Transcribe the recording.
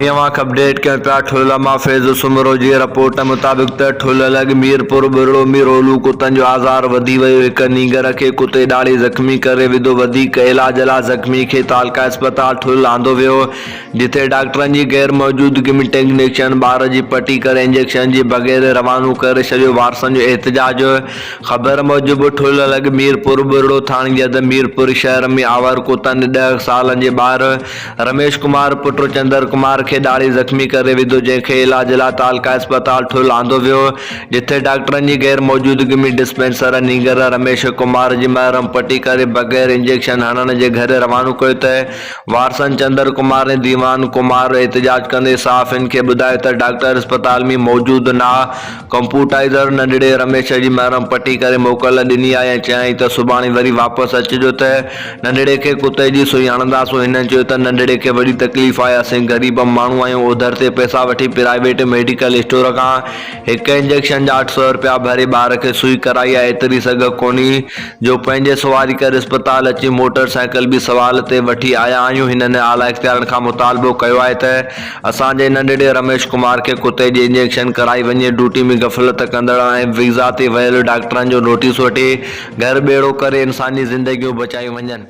اوهان کي اپڊيٽ ڪيون پيا ٺل مان فيض سومرو جي رپورٽ مطابق ته ٺل لڳ ميرپور ٻرڙو ۾ رولو ڪتن جو آزار وڌي ويو هڪ نينگر کي ڪتي ڏاڙهي زخمي ڪري وڌو وڌيڪ علاج لاء زخمي کي تعلقه اسپتال ٺل آندو ويو جتي ڊاڪٽرن جي غير موجودگي ۾ ٽيڪنيشن ٻار جي پٽي ڪري انجيڪشن جي بغير روانو ڪري ڇڏيو وارثن جو احتجاج خبر موجب ٺل لڳ ميرپور ٻرڙو ٿاڻي جي حد ميرپور شهر ۾ آواره ڪتن ڏهه سالن جي ٻار رميش ڪمار پٽ چندر ڪمار کي ڏاڙهي زخمي ڪري وڌو جنهن کي علاج لاء تعلقه اسپتال ٺل آندو ويو جتي ڊاڪٽرن جي غير موجودگي ۾ ڊسپينسر نينگر رميش ڪمار جي محرم پٽي ڪري بغير انجيڪشن هڻڻ جي گهر روانو ڪيو ته وارثن چندر ڪمار ۽ ديوان ڪمار احتجاج ڪندي صحافين کي ٻڌايو ته ڊاڪٽر اسپتال ۾ موجود نه ڪمپوٽائيزر ننڍڙي رميش جي محرم پٽي ڪري موڪل ڏني آهي ۽ چيائين ته سڀاڻي وري واپس اچجو ته ننڍڙي کي ڪتي جي سئي هڻنداسون. هنن چيو ته ننڍڙي کي وڏي تڪليف آهي، اسين غريب ماڻهو آهيون، اوڌر تي پئسا وٺي پرائيويٽ ميڊيڪل اسٽور کان هڪ انجيڪشن جا 800 رپيا ڀري ٻار کي سئي ڪرائي آهي، ايتري سگهه ڪونهي جو پنهنجي سواري ڪري اسپتال اچي موٽر سائيڪل به سوال تي وٺي آيا آهيون. هنن اعليٰ اختيارين کان مطالبو ڪيو آهي ته اسان جي ننڍڙي رميش ڪمار کي ڪتي جي انجيڪشن ڪرائي وڃي، ڊيوٽي ۾ غفلت ڪندڙ ۽ ويزا تي ويل ڊاڪٽرن جو نوٽيس وٺي گهر ٻيڙو ڪري انساني زندگيون بچايون وڃن.